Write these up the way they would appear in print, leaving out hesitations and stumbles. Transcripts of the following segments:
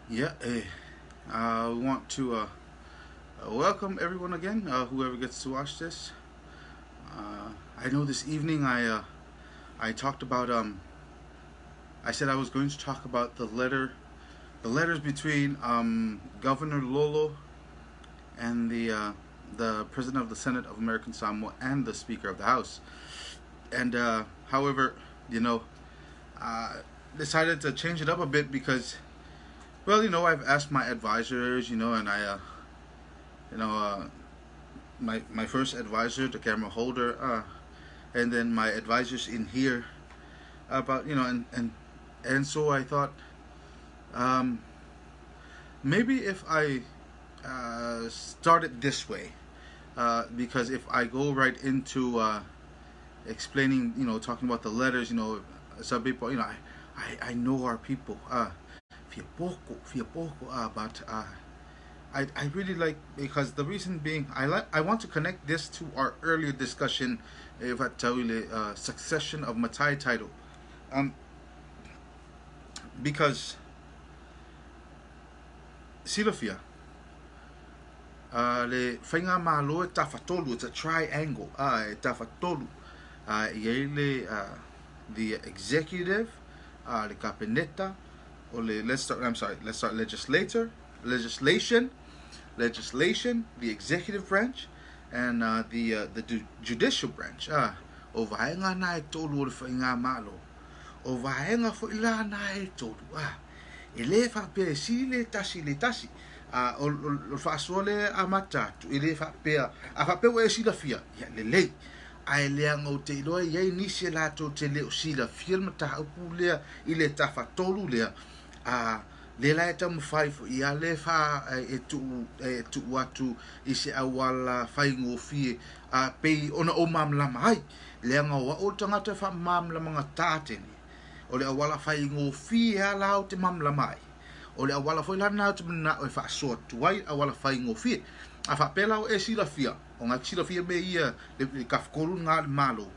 Yeah, I want to welcome everyone again, whoever gets to watch this. I know this evening I talked about I said I was going to talk about the letters between Governor Lolo and the President of the Senate of American Samoa and the Speaker of the House. And however, decided to change it up a bit because, well, I've asked my advisors, and I, you know, my first advisor, the camera holder, and then my advisors in here about, and so I thought, maybe if I start it this way, because if I go right into explaining, talking about the letters, some people, I know our people, fia poco, fia poco, but I really like, because the reason being, I want to connect this to our earlier discussion, if I tell you, succession of Matai title, because silafia, le faigamalo e tafatolu, it's a triangle, e tafatolu, i ai le the executive, le kapeneta, o le, let's start, I'm sorry, let's start legislator, legislation, legislation, the executive branch, and the judicial branch. O vaega na e tolu o le faigamalo. O vaega fo'i la na e tolu. E le faapea e sili le tasi le tasi. O le faasoa le amata atu, e le faapea, a faapea ua e silafia, ia lelei. Ae leaga ou te iloa i ai nisi e latou te le o silafia le mataupu lea i le tafatolu lea, le la e taumafai fo'i ia le fa e tuu e tuu atu i se auala faigofie a pei ona o malamalama ai leaga o a'u o le tagata e faamalamalamagatā tele o le auala faigofie a la o te malamalama ai o le auala foi lana o te mana'o e faasoa atu ai auala faigofie a faapea la o e silafia o ga silafia mea ia le tafatolu lena le malo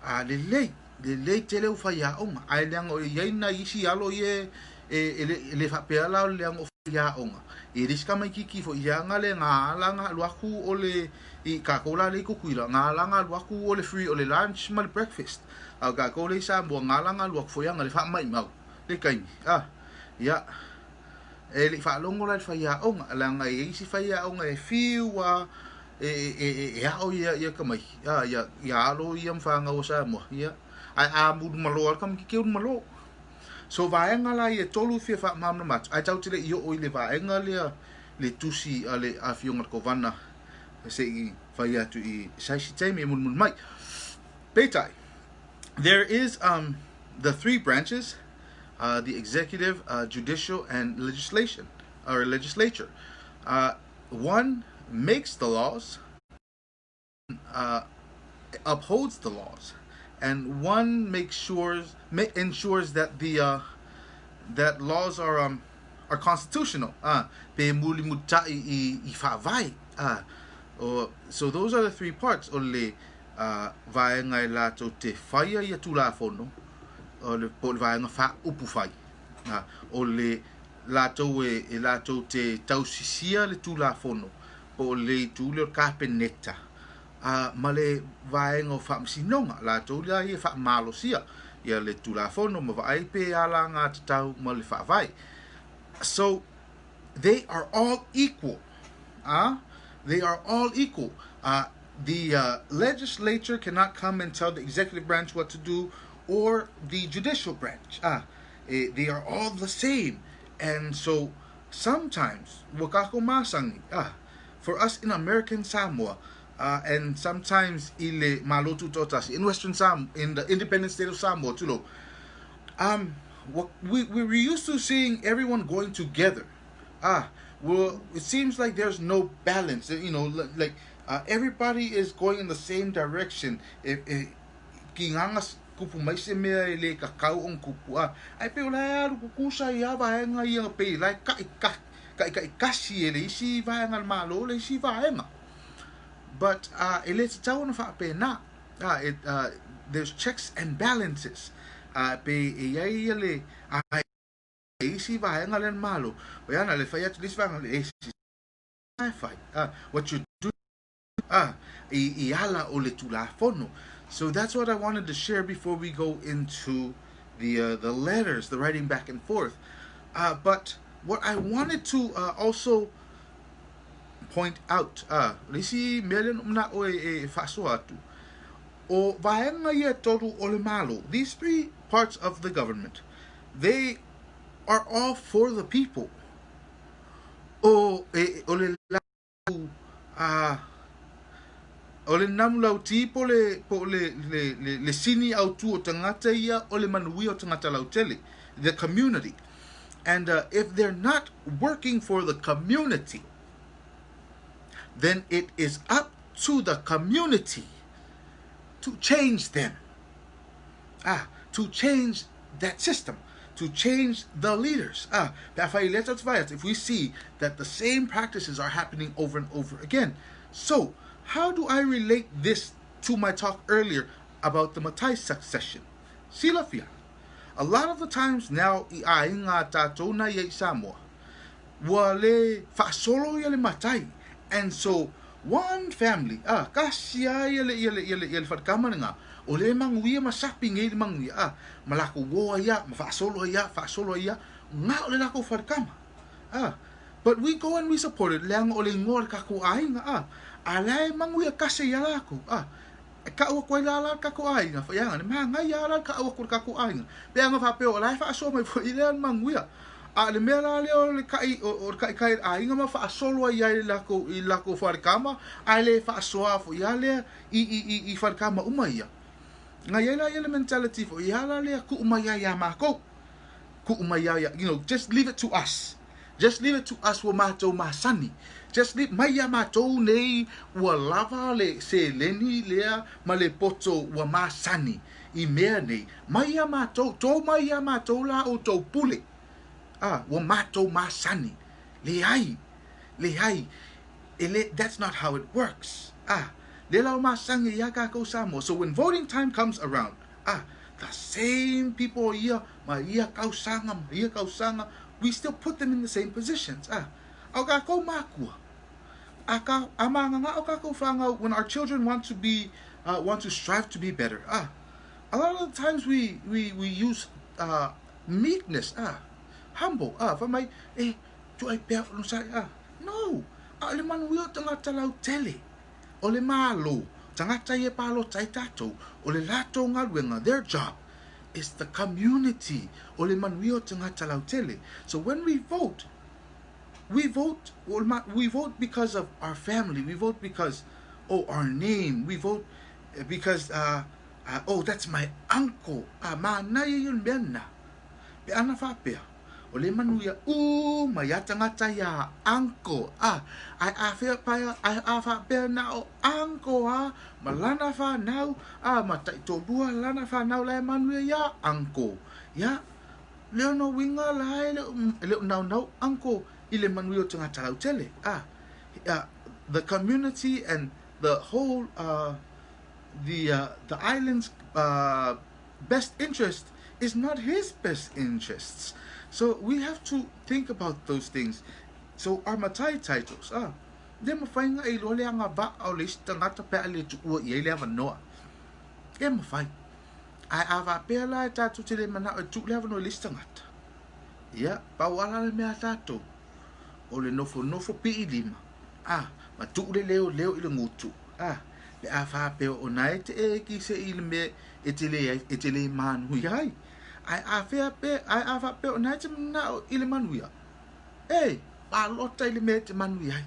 a lelei lelei tele ua faiaoga ae leaga o i ai nai isi alo ia e le faapea la o le leaga o faiaoga e le isi tamaititi foi ia le ga ala ga alu atu o le i kākou la le i Tutuila ga ala ga alu atu o le free o le lunch ma le breakfast a o kākou le i Samoa ga ala ga alu atu foi aga le faamaimau le taimi ia e le i faalogo la i le faiaoga leaga e i ai isi faiaoga e fiu a e ao ia ia tamaiti ia ia alo ia ma fanau o Samoa ia ae a mulumalo a le tamaititi e ulumalo. So vaega la ia tolu fia faamalamalama atu ae tatou te le i oo i le vaega lea le tusi a le afioga le kovana se i fai atu i saisi taimi e mulimuli mai. Peitai, there is the three branches, the executive, judicial, and legislation or legislature. One makes the laws, upholds the laws, and one makes sure ensures that the that laws are constitutional. Pe mulimuta'i i faavae. So those are the three parts o le vaega e latou te faia ia tulafono o le po o le vaega faaupu fai. O le latou e latou te tausisia le tulafono po o le itu lea o le kapeneta ma le vaega o faamasinoga latou lea ia faamalosia ia le tulafono ma vaai pe ala gatau ma le faavae. So they are all equal. They are all equal. The legislature cannot come and tell the executive branch what to do or the judicial branch. They are all the same. And so sometimes, ua kākou masani, for us in American Samoa, and sometimes i le Malo Tutoatasi, in Western Samoa, in the independent state of Samoa, tulo, we're used to seeing everyone going together. Well, it seems like there's no balance. Like everybody is going in the same direction. If ki nganga kupu mai se mea e le kakau o kupu a ai pe o la alu kukusa ia vaega ia pe la ka ka ka ka kasi e le isi vaega le malo le isi vaega but e le tatau ona faapena it there's checks and balances pe e iai ia le a Isi vaega lea le Malo, o ia na le fai atu le isi vaega le isi e fai. What you do i ala o le Tulafono. So that's what I wanted to share before we go into the letters, the writing back and forth. But what I wanted to also point out, le isi mea lea na ou mana'o e faasoa atu, o vaega ia e tolu o le Malo, these three parts of the government, they are all for the people. O, e, o le lau, o le namulauti po le, po le, le, le, le sini autu o tagata ia o le manuia o tagata lautele, the community. And if they're not working for the community, then it is up to the community to change them. To change that system, to change the leaders. If we see that the same practices are happening over and over again. So, how do I relate this to my talk earlier about the Matai succession? Silafia. A lot of the times now, i aiga a tātou na ia i Samoa, ua le faasolo ia le matai. And so, one family, kasi a ia le, ia le, ia le, ia le falikama le ngā, o le maguia ma sapi ngei le maguia, ma lako woa ia, ma faasolo ia, faasolo ia, ngā o le lako falikama. But we go and we support it, leaga o le igoa le kako aiga, a lae maguia kase ia lako, e ka ua koe la la kako aiga, fa ianga, ne maa ngai ia la ka ua koe kako aiga. Pe anga whapeo, o lae faasoa mai fo i lea maguia. A le mea la lea o le kai, o le kai kai aiga ma faasolo ai ia i lako, i lako falikama, a le faasoa fo ia lea i falikama uma ia. Nga ia la ia le mentality fo ia la lea ku uma ia ia mako. Ku uma ia ia, just leave it to us. Just leave it to us ua mātou masani. Just leave, mai ia mātou nei ua lava le se leni lea ma le poto ua masani i mea nei. Mai ia mātou, tō mai ia mātou la o tō pule. Ua mātou masani. Le ai, le ai. E le, that's not how it works. Le lau masangi ia kākou Samoa. So when voting time comes around, the same people ia, ma ia kausanga, ma ia kausanga, we still put them in the same positions. Au kākou mākua. A ka, a maanga o kākou whāngau, when our children want to be, want to strive to be better. A lot of the times we use meekness, humble, fa mai, e, tu ai pea no sai, no, a le manu ia tangata lau tele, o le malo, tangata ia palo tai tātou, o le lato ngaluenga, their job is the community, o le manu ia tangata lau tele. So when we vote, we vote, we vote because of our family, we vote because, oh, our name, we vote because, oh, that's my uncle, ma nai yun mena, pe ana whapea, o le manu ia, u, mai a tangata ia, uncle, ai a whea paia, ai a whapea na o uncle, ma lana whanau, ma tai tōrua lana whanau lai manu ia, uncle, ia, leo no winga lai, leo nau nau, uncle, i le manu ia o tangata lau tele, the community and the whole, the island's best interest is not his best interests. So we have to think about those things. So our matai titles, le mawhai ngā iloa le anga va au le isi tangata pe a le tuua i ei le avanoa. E mawhai. Ai a va pea la e tātou te le mana o e tuu le avanoa i le isi tangata. Ia, pau ala le mea tātou. O le nofo nofo pi i lima. Ma tuu le leo leo i le ngutu. Le a wha peo o nai te e ki se i le mea e te le ai, e te le manu i ai. Ai a whea pe, ai a wha peo o nai te mana o i le manu ia. E, pālota i le mea te manu i ai.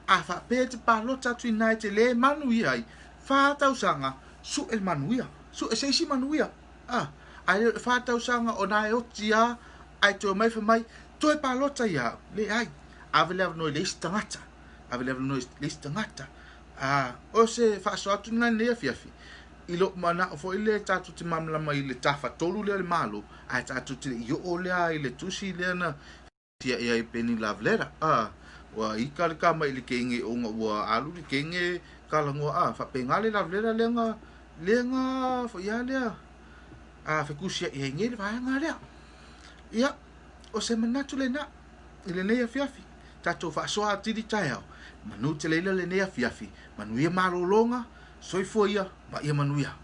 A wha pea te pālota atu i nai te le manu i ai, whātausanga su e manu ia. Su e seisi manu ia. Ai le whātausanga o nai oti a, ai te o mai wha mai, toe pālota ia, le ai. Ave le awanoi le isi tangata. Ave le awanoi le isi tangata. O se whaaso atu ngai nei afiafi. I lo mana o fo ile tātou te mamlama i le tawha tolu lea le malo, ai tātou te i o lea i le tusi lea na tia ia i peni love letter. Ua ika le kama i le kenge o ngā ua alu le kenge kalangoa, whape ngā le love letter lea ngā, lea ngā fo ia lea. Whekusia i hei ngei le whae ngā lea. Ia, O se manatu lenā i lenei afiafi. Tatou faasoa atili taeao. Manuteleina lenei afiafi. Manuia malologa, soifua ia ma ia manuia.